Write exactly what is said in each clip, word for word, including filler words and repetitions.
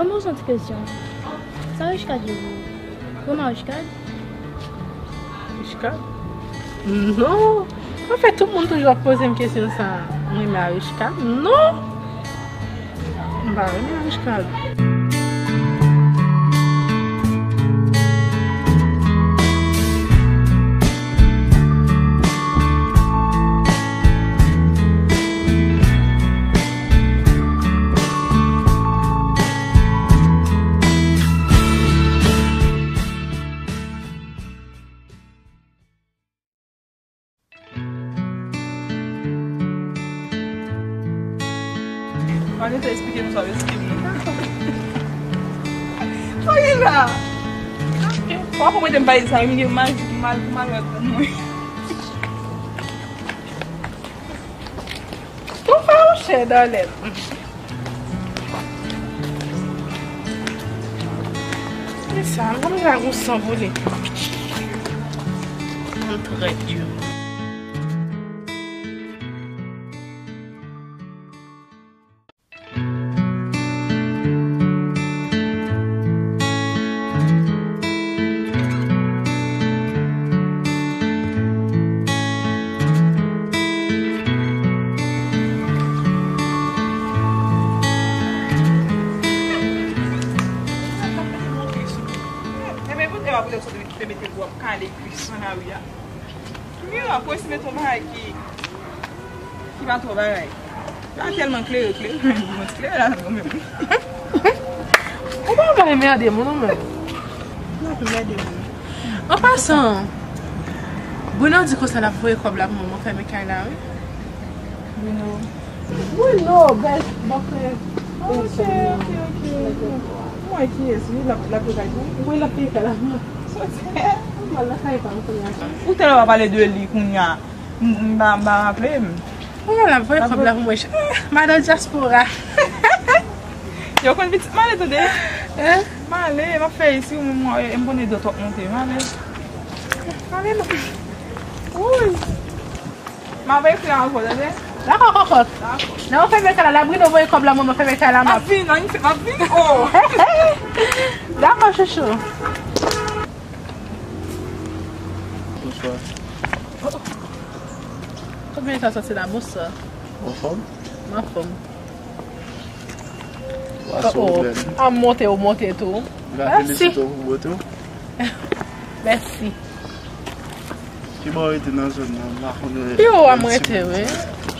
Mwen yon ti kesyon. Sa Richecard ye pou ou? Ou renmen Richecard? Richecard? Non. Anfèt, tout moun toujou ap poze m kesyon sa a. Mwen renmen Richecard? Non. M pa renmen Richecard. Ann te esplike nou sa w esplike m nan. Sa gen la? W ap mete m pale sa, m gen mal, mal, mal wè pou mwen. Tou fè yon chè, Darlène. Se sa, mwen la gon san vole. Mwen trèt yo. Enben, kote w ap rete sot epi ki te mete gwo ap kale gri san lari a? Mira, pou esime ton bagay ki, ki pa twò bagay. La tèlman klere, klere, men mwen klere la kanmenm. Ou pa vle mède moun ou menm. N ap mède moun. An pasan, Bruno di konsa l ap voye kòb la pou mwen, mwen fèmen kay la, wi. Bruno. Bruno, bèl bòkè. Ok, ok, ok. Mwen ki yes, wi, l ap, l ap peye kay pou mwen. Wi, l ap peye kay la pou mwen. Soti. Mwen al nan kay pa m kounye a. Ou tèlman pa pale de li kounye a. M, m pa, m pa raple m. Mwen la, voye kòb la pou mwen. Ah, madan dyaspora. Yo konn pitit m ale tande. Hein? M ale, m ap fè isi, ou menm, mwen, m konnen dòt w ap monte. M ale. M ale non. Wi. M ap ekri ankò, tande? Dakò, kòkòt. Dakò. Lè w fèmen kay la, la Bruno voye kòb la, mwen, mwen fèmen kay la, m ap vini, non, m ap vini. Oh. Dakò, chouchou. Bonswa. Konbyen tan sòti la, bonswa? Anfòm? M anfòm. Wa sou bèl. A monte, ou monte tou. Mèsi. Mèsi. Ki bò w rete nan zòn nan? M pa konn wè. Pi wo a m rete, wi.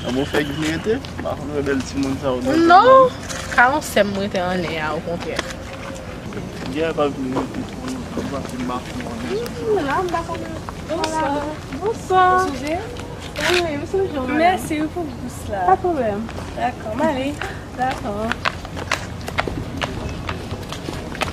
Nan bò fèk vin rete? M pa konn wè bèl timoun sa yo nan zòn nan. Non. Ka yon sè m rete anlè a, okontrè. Gè pa vin rete pou nou, pou nou pa fin mache nan zòn nan. Hmm, la, m pa konn. Bonswa. Bonswa. Ou sonje? Wi, m sonje w, madanm. Mèsi, wi, pou bous la. Pa pwoblèm. Dakò, m ale. Dakò.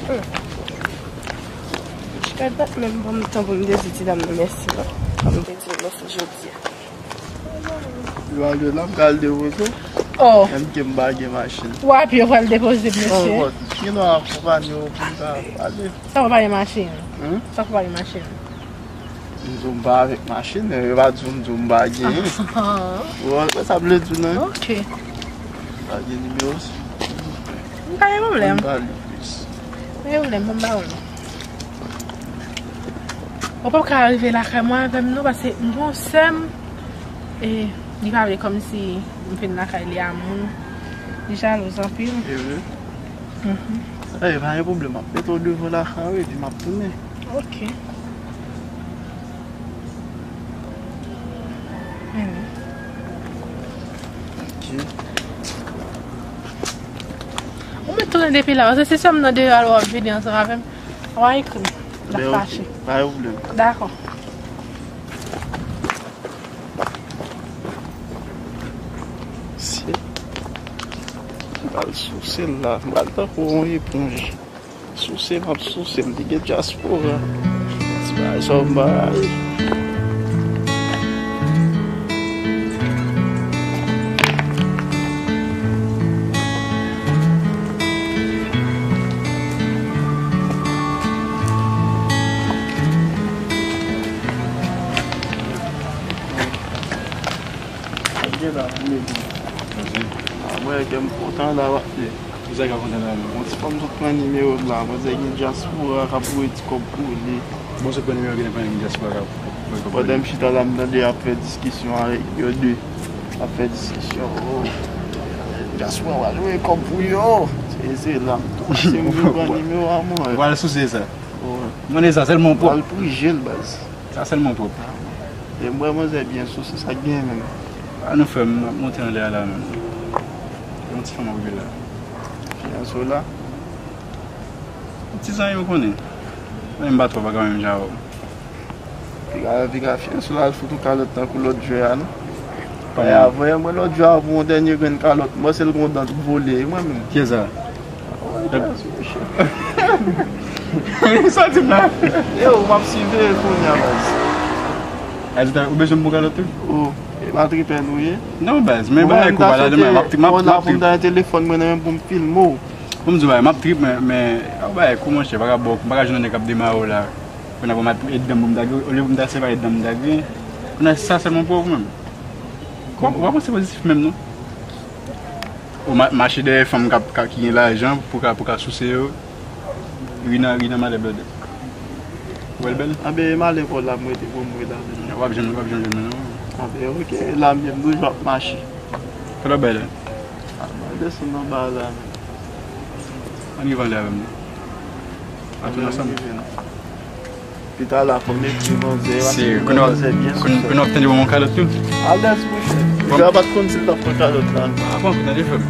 Hmm. Richecard pa t menm ban m tan pou m te di ti dam nan mèsi, non. Fò m te di l mèsi jodi a. Yo ale la, m pral depoze w. Oh. Menm ke m pa gen machin. W a pye, w pral depoze m, mesye. Oh, but, you know, akonpanye w pou m ka ale. Sa w pa gen machin? Hmm? Sa w pa gen machin? M di w m pa avèk machin, men yo pa di w m di w m pa genyen. Ou wè sa m vle di w, non? Ok. Pa gen nimewo s-, m pa gen pwoblèm. M pa li plis. Pa gen pwoblèm, ban m ba w non. Ou p ap ka rive lakay mwen avè m non, paske m gon sè m, e li pa vle kòmsi m vin lakay li a moun. Li jalouz anpil. E vre? Mhm. Ey, pa gen pwoblèm, m ap mete w devan lakay ou epi m ap tounen. Ok. Mhm. Ok. Ou mèt tounen depi la, paske se sèlman deyò a w ap vini ansanm avè m. W a ekri m. L ap fache. Ben, ok. Pa gen pwoblèm. Dakò. Se, m pral souse l la. M pral tankou yon eponj. Souse m ap souse l, li gen dyaspora. Ti bagay sa yo m bay. Mwen gen la, mwen gen. Mwen gen m kontan la, w ap fè. Sa k ap kontan la menm. Yon ti fanm sot pran nimewo l la, pandan gen dyaspora k ap voye ti kòb pou li. Bon, sot pran nimewo, gen pran dyaspora k ap voye kòb pou li. Pandan m chita la, m tande y ap fè diskisyon avèk yo de. Y ap fè diskisyon. Oh, dyaspora pral voye kòb pou yo. Se, se la m tou. Se m vin pran nimewo a mwen. Ou al souse sa. Wi. Mande sa sèlman w pwòp. Al prije l, baz. Sa sèlman w pwòp. E m wè manzè byen souse, sa k genyen menm? A non, frè m, m ap monte anlè a la menm. Yon ti fanm ap rive la. Fiyanse w la? Ti zanmi m konnen. Men m pa twò pa ka menm jan avè w. Piga, piga, fiyanse w la al fout yon kalòt tankou lòt jwè a, non? Kòman? Avè mwen lòt jwè a pou yon dènye grenn kalòt. Mwen se l gon dan k vole, mwen menm. Kiyès sa? Sa di m la. Yo, m ap siveye kounye a, baz. Ou bezwen m pou kalòt tou? Oh, e pa tripè nou ye? Non, baz, men bagay kou pa la demen, m ap trip, m ap trip. Mwen nan telefòn mwen nan men pou m filme w. Pou m di w bagay, m ap trip, men, men, yon bagay kou monchè, pa ka bò, m pa ka jwenn yon nèg k ap demare w la. Kounye a pou m al pou èddan pou m ta gen, olye pou m ta sèvi èddan pou m ta gen. Kounye a sa sèlman pou ou menm. Ou pa, ou pa panse pozitif menm non. Ou ma-, mache dèyè fanm k ap, k ap, ki gen lajan pou ka, pou ka souse yo. Ri nan, ri nan malè blòdè. Ou wè l bèl? Anben, e malè pa w la m rete pou m rete avè l. W ap janm, w ap janm jwenn mwen non. Anben, oke, la m menm toujou ap mache. Fè lòt bagay la. A, m al desann anba la. Ann rive anlè avè m non. Ann tou ansanm. Pita la, fò m ekri manzè, paske manzè byen souse. Kounye a w ap tande ban m yon kalòt tou. Al dèyè ti monchè. Piga pa t konn si l t ap pran kalòt la. A, pran kou tande frè m.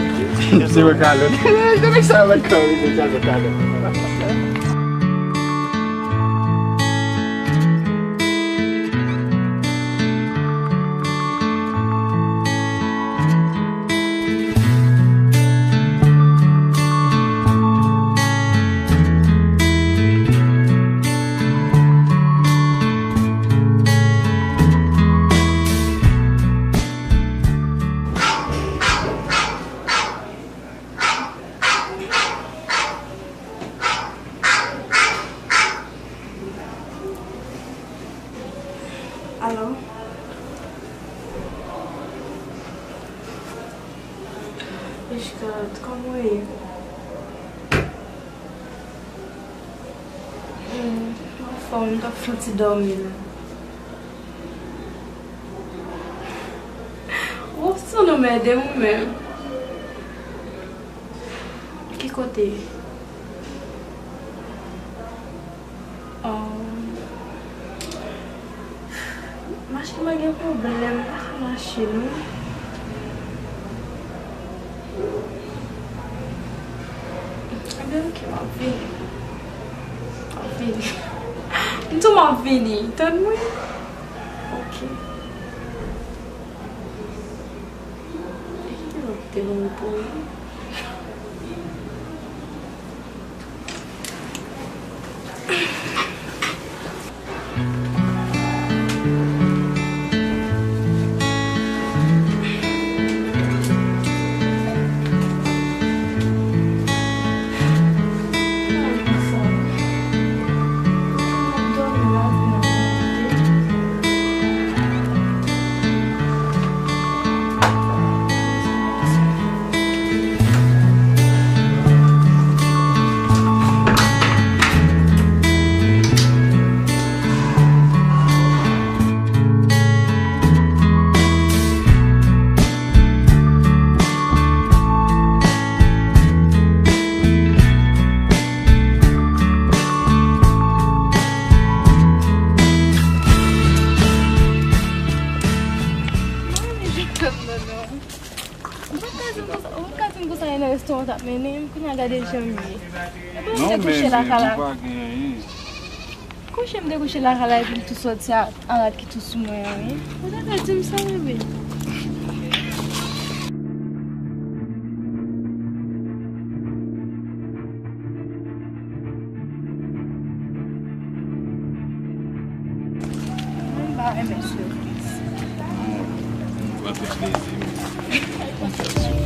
Ok. Se yon kalòt. Tande sa, mwen kòm yon kalòt, kalòt. Alo? Richard, kòman w ye? Hmm, m anfòm, m t ap fè yon ti dòmi la. Ou se yon nonm ede ou menm. Ki kote? Oh. Machin mwen gen pwoblèm, m pa ka mache non. Ebyen, ok, m ap vini. M ap vini. M di w m ap vini, tann mwen. Ok. E ki lòt te ban m pou ou? Ou pa t ka di m konsa, ou pa t ka di m konsa e nan restoran w t ap mennen m, kounye a gade jan m ye. Epi w te kouche lakay la. Non, men, men, ou pa gen anyen. Kouche m te kouche lakay la epi m tou sòti a, a rad ki tou sou mwen an, wi. Ou ta ka di m sa, bebe. Mwen pa renmen sipriz. Non, m pran tout plezi m.